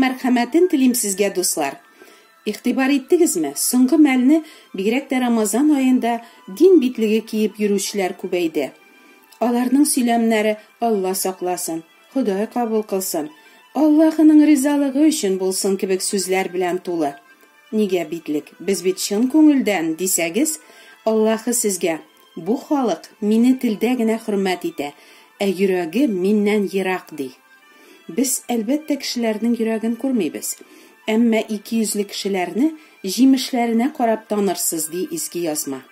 мәрхәмәтен телим сезгә, дуслар. Игътибар иттегезме, соңгы мәлне, бигрәк тә Рамазан аенда, дин битлеге киеп йөрүчеләр күбәйде. Аларның сөйләмнәре Алла сакласын, Ходай кабул кылсын, Аллаһының ризалыгы өчен булсын кебек сүзләр белән тулы. Нигә битлек, без бит чын күңелдән, дисәгез, Аллаһы сезгә, Бу халык мине телдә генә хөрмәт итә, ә йөрәге миннән ерак, ди. Без, әлбәттә, кешеләрнең йөрәген күрмибез. Әмма икейөзле кешеләрне җимешләренә карап танырсыз, ди Изге Язма.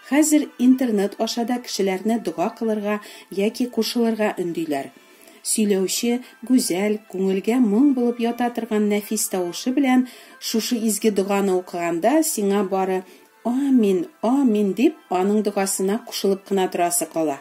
Хәзер интернет аша да кешеләрне дога кылырга яки кушылырга өндиләр. Сөйләүче, гүзәл, күңелгә моң булып ята торган нәфис тавышы белән шушы изге доганы укыганда сиңа бары Амин, амин дип аның догасына кушылып кына торасы кала.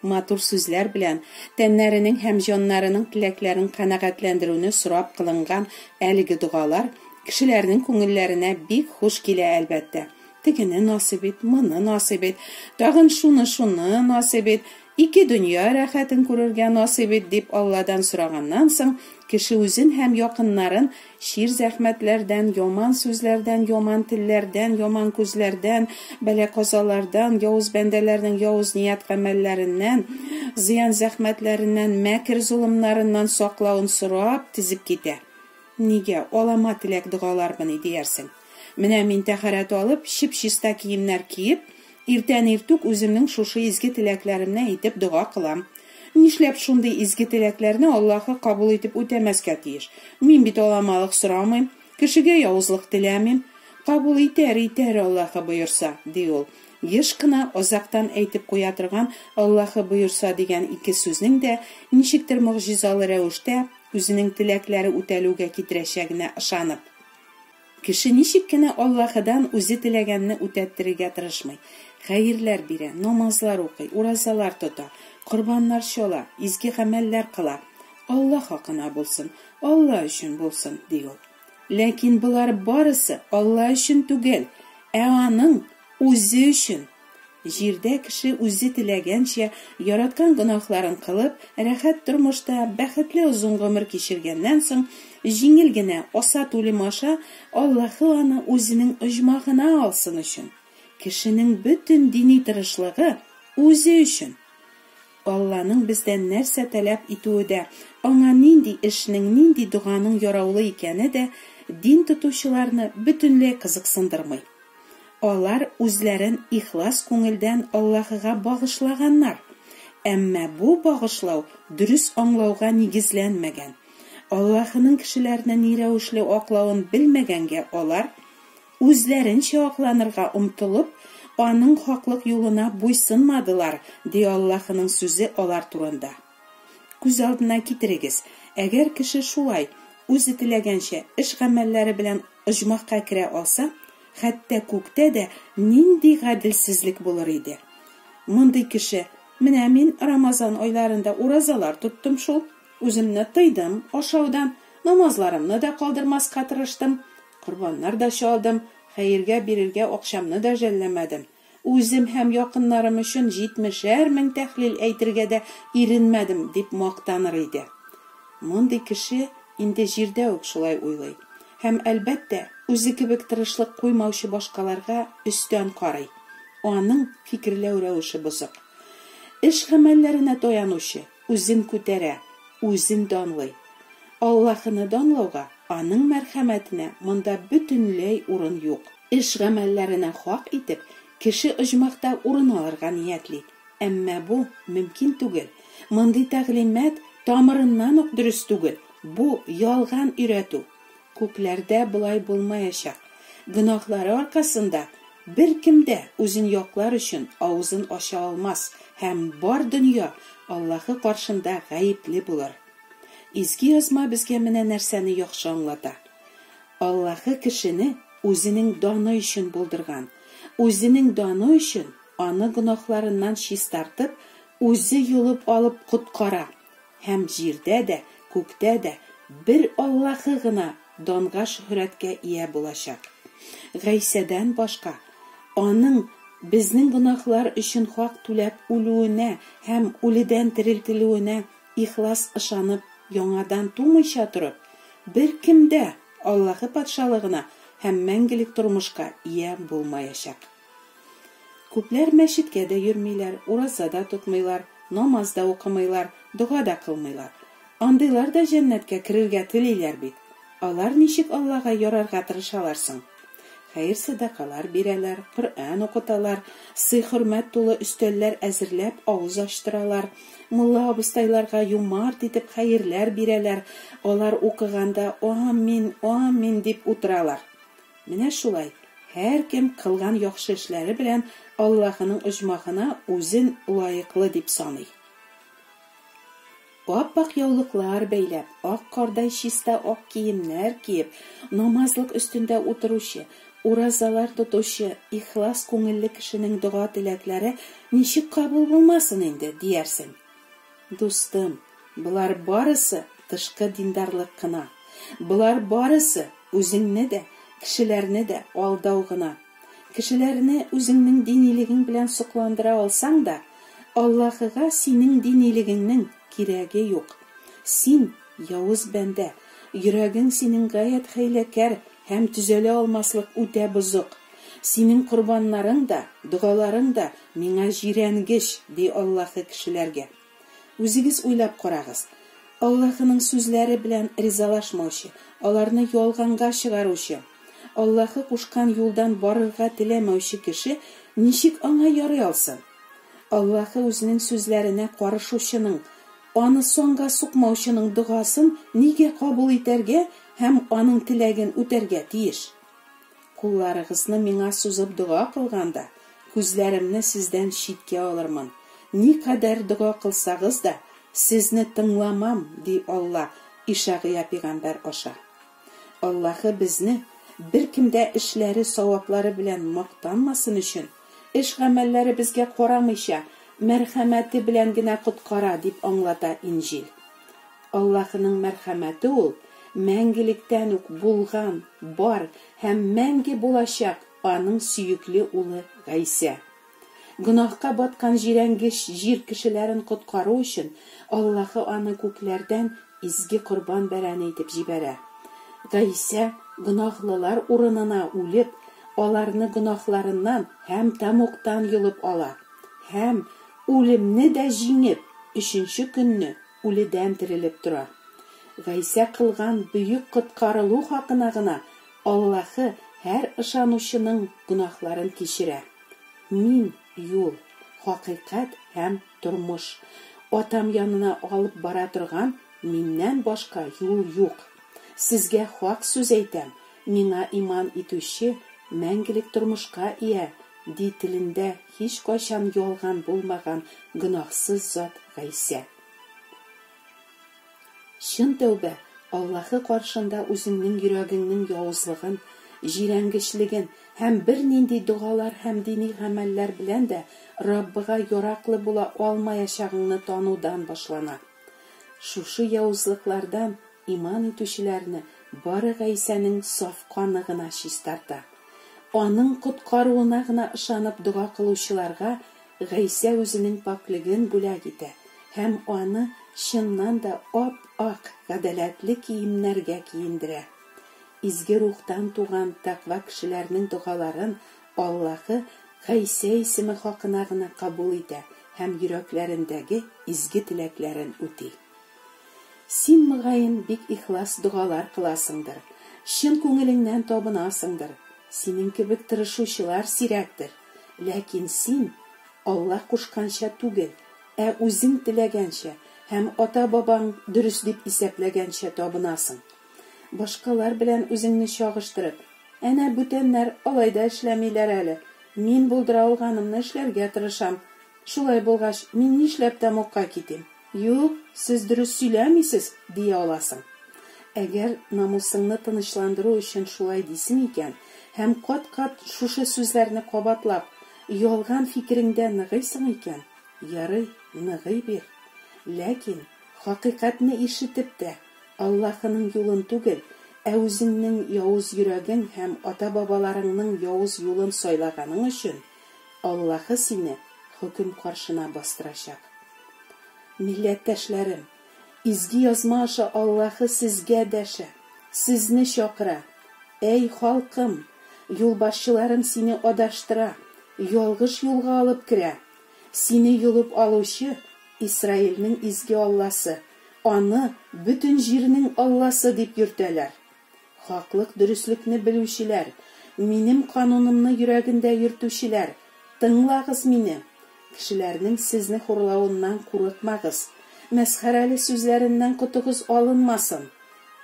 Матур сүзләр белән, тәннәренең һәм җаннарының теләкләрен канәгатьләндерүне сорап кылынган әлеге догалар кешеләрнең күңелләренә бик хуш килә, әлбәттә. Тегене насыйп ит, моны насыйп ит, тагын шуны-шуны насыйп ит, ике дөнья рәхәтен күрергә насыйп ит, дип Алладан сораганнан соң, кеше үзен һәм якыннарын чир-зәхмәтләрдән, яман сүзләрдән, яман телләрдән, яман күзләрдән, бәла-казалардан, явыз бәндәләрнең явыз ният-гамәлләреннән, зыян-зәхмәтләреннән, мәкер-золымнарыннан саклавын сорап тезеп китә. Нигә, алама теләк-догалармыни, диярсең. Менә мин тәһарәт алып, чип-чиста киемнәр киеп, иртән иртүк үземнең шушы изге теләкләремне әйтеп дога кылам. Нишләп шундый изге теләкләрне Аллаһы кабул итеп үтәмәскә тиеш? Мин бит аламалык сорамыйм, кешегә явызлык теләмим. Кабул итәр, итәр Аллаһы боерса, ди ул. Еш кына азактан әйтеп куя торган Аллаһы боерса дигән ике сүзнең дә ничектер могҗизалы рәвештә үзенең теләкләре үтәлүгә китерәчәгенә ышанып. Кеше ничек кенә Аллаһыдан үзе теләгәнне үтәттерергә тырышмый, хәерләр бирә, намазлар укый, уразалар тота, корбаннар чала, изге гамәлләр кыла. Алла хакына булсын, Алла өчен булсын, ди ул. Ләкин болар барысы Алла өчен түгел, ә аның үзе өчен. Җирдә кеше үзе теләгәнчә, яраткан гөнаһларын кылып, рәхәт тормышта бәхетле озын гомер кичергәннән соң, җиңел генә асат үлем аша Аллаһы аны үзенең оҗмахына алсын өчен, кешенең бөтен дини тырышлыгы үзе өчен. Алланың бездән нәрсә таләп итүе дә, аңа нинди эшнең, нинди доганың яраулы икәне дә дин тотучыларны бөтенләй кызыксындырмый. Алар үзләрен ихлас күңелдән Аллаһыга багышлаганнар. Әмма бу багышлау дөрес аңлауга нигезләнмәгән. Аллаһының кешеләрне ни рәвешле аклавын белмәгәнгә алар, үзләренчә акланырга омтылып, Аның хаклык юлына буйсынмадылар, ди Аллаһының сүзе алар турында. Күз алдына китерегез, әгәр кеше шулай, үзе теләгәнчә, эш-гамәлләре белән оҗмахка керә алса, хәтта күктә дә нинди гаделсезлек булыр иде. Мондый кеше, Менә мин Рамазан айларында уразалар тоттым шул, үземне тыйдым ашаудан, намазларымны да калдырмаска тырыштым, корбаннар да чалдым, хәергә бирергә акчамны да жәлләмәдем. Үзем һәм якыннарым өчен җитмешәр мең тәхлил әйтергә дә иренмәдем, дип мактаныр иде. Мондый кеше инде җирдә үк шулай уйлый. Һәм, әлбәттә, үзе кебек тырышлык куймаучы башкаларга өстән карый. Аның фикерләү рәвеше бозык. Эш-гамәлләренә таянучы үзен күтәрә, үзен данлый. Аллаһыны данлауга, Аның мәрхәмәтенә монда бөтенләй урын юк. Эш-гамәлләренә хак итеп, кеше оҗмахта урын алырга ниятли. Әмма бу мөмкин түгел. Мондый тәгълимат тамырыннан ук дөрес түгел, бу, ялган өйрәтү. Күкләрдә болай булмаячак. Гөнаһлары аркасында беркем дә үзен яклар өчен авызын ача алмас һәм бар дөнья Аллаһы каршында гаепле булыр. Изге Язма безгә менә нәрсәне яхшы аңлата. Аллаһы кешене Үзенең даны өчен булдырган. Үзенең даны өчен аны гөнаһларыннан чистартып, Үзе йолып алып коткара. Һәм җирдә дә, күктә дә бер Аллаһы гына данга-шөһрәткә ия булачак. Гайсәдән башка, Аның безнең гөнаһлар өчен хак түләп үлүенә һәм үледән терелтелүенә ихлас ышанып яңадан тумыйча торып, беркем дә Аллаһы Патшалыгына һәм мәңгелек тормышка ия булмаячак. Күпләр мәчеткә дә йөрмиләр, ураза да тотмыйлар, намаз да укымыйлар, дога да кылмыйлар. Андыйлар да җәннәткә керергә телиләр бит. Алар ничек Аллага ярарга тырышалар соң? Хәер-сәдакалар бирәләр, Коръән укыталар, сый-хөрмәт тулы өстәлләр әзерләп авыз ачтыралар, мулла абыстайларга юмарт итеп хәерләр бирәләр, алар укыганда Амин, амин дип утыралар. Менә шулай, һәркем кылган яхшы эшләре белән Аллаһының оҗмахына үзен лаеклы дип саный. Ап-ак яулыклар бәйләп, ак кардай чиста ак киемнәр киеп, намазлык өстендә утыручы, уразалар тотучы ихлас күңелле кешенең дога-теләкләре ничек кабул булмасын инде, диярсең. Дустым, болар барысы тышкы диндарлык кына. Болар барысы үзеңне дә, кешеләрне дә алдау гына. Кешеләрне үзеңнең динилегең белән сокландыра алсаң да, Аллаһыга синең динилегеңнең кирәге юк. Син, явыз бәндә, йөрәгең синең гаять хәйләкәр һәм төзәлә алмаслык үтә бозык. Синең корбаннарың да, догаларың да миңа җирәнгеч, ди Аллаһы кешеләргә. Үзегез уйлап карагыз, Аллаһының сүзләре белән ризалашмаучы, аларны ялганга чыгаручы, Аллаһы кушкан юлдан барырга теләмәүче кеше ничек аңа ярый алсын? Аллаһы үзенең сүзләренә карышучының, аны санга сукмаучының догасын нигә кабул итәргә һәм аның теләген үтәргә тиеш? Кулларыгызны миңа сузып дога кылганда, күзләремне сездән читкә алырмын. Никадәр дога кылсагыз да, сезне тыңламам, ди Алла Ишагыя пигамбәр аша. Аллаһы безне, беркем дә эшләре, саваплары белән мактанмасын өчен, эш-гамәлләребезгә карамыйча, мәрхәмәте белән генә коткара, дип аңлата Инҗил. Аллаһының мәрхәмәте ул, мәңгелектән үк булган, бар һәм мәңге булачак Аның сөекле Улы Гайсә. Гөнаһка баткан җирәнгеч җир кешеләрен коткару өчен, Аллаһы аны күкләрдән изге корбан бәрәне итеп җибәрә. Гайсә, гөнаһлылар урынына үлеп, аларны гөнаһларыннан һәм тәмугтан йолып ала һәм, үлемне дә җиңеп, өченче көнне үледән терелеп тора. Гайсә кылган бөек коткарылу хакына гына Аллаһы һәр ышанучының гөнаһларын кичерә. Мин, юл, хакыйкать һәм тормыш. Атам янына алып бара торган миннән башка юл юк. Сезгә хак сүз әйтәм, миңа иман итүче мәңгелек тормышка ия, ди телендә һичкайчан ялган булмаган гөнаһсыз зат Гайсә. Чын тәүбә, Аллаһы каршында үзеңнең йөрәгеңнең явызлыгын, җирәнгечлеген һәм бернинди догалар һәм дини гамәлләр белән дә Раббыга яраклы була алмаячагыңны танудан башлана. Шушы явызлыклардан иман итүчеләрне бары Гайсәнең саф каны гына чистарта. Аның коткаруына гына ышанып дога кылучыларга Гайсә үзенең пакьлеген бүләк итә һәм аны чыннан да ап-ак, гадәләтле киемнәргә киендерә. Изге рухтан туган тәкъва кешеләрнең догаларын Аллаһы Гайсә исеме хакына гына кабул итә һәм йөрәкләрендәге изге теләкләрен үти. Син, мөгаен, бик ихлас догалар кыласыңдыр, чын күңелеңнән табынасыңдыр. Синең кебек тырышучылар сирәктер. Ләкин син Аллаһ кушканча түгел, ә үзең теләгәнчә һәм ата-бабаң дөрес дип исәпләгәнчә табынасың. Башкалар белән үзеңне чагыштырып, Әнә бүтәннәр алай да эшләмиләр әле, мин булдыра алганымны эшләргә тырышам, шулай булгач, мин нишләп тәмугка китим? Юк, сез дөрес сөйләмисез, дия аласың. Әгәр намусыңны тынычландыру өчен шулай дисең икән һәм кат-кат шушы сүзләрне кабатлап, ялган фикереңдә ныгыйсың икән, ярый, ныгый бир. Ләкин, хакыйкатьне ишетеп тә, Аллаһының юлын түгел, ә үзеңнең явыз йөрәгең һәм ата-бабаларыңның явыз юлын сайлаганың өчен, Аллаһы сине хөкем каршына бастырачак. Милләттәшләрем! Изге Язма аша Аллаһы сезгә дәшә. сезне чакыра. Әй, халкым! Юлбашчыларың сине адаштыра, ялгыш юлга алып керә. Сине йолып алучы, Исраилнең изге Алласы, аны бөтен җирнең Алласы дип йөртәләр. Хаклык, дөреслекне белүчеләр, минем канунымны йөрәгендә йөртүчеләр, тыңлагыз мине! Кешеләрнең сезне хурлавыннан курыкмагыз, мәсхәрәле сүзләреннән котыгыз алынмасын.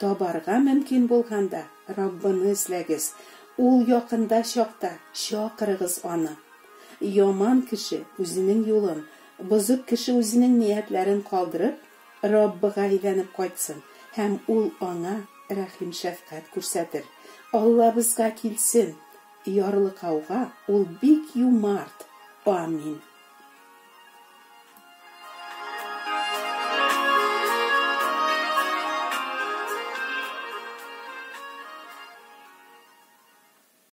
Табарга мөмкин булганда, Раббыны эзләгез, Ул якында чакта чакырыгыз Аны. Яман кеше үзенең юлын, бозык кеше үзенең ниятләрен калдырып, Раббыга әйләнеп кайтсын, һәм Ул аңа рәхим-шәфкать күрсәтер. Аллабызга килсен, ярлыкауга Ул бик юмарт. Амин.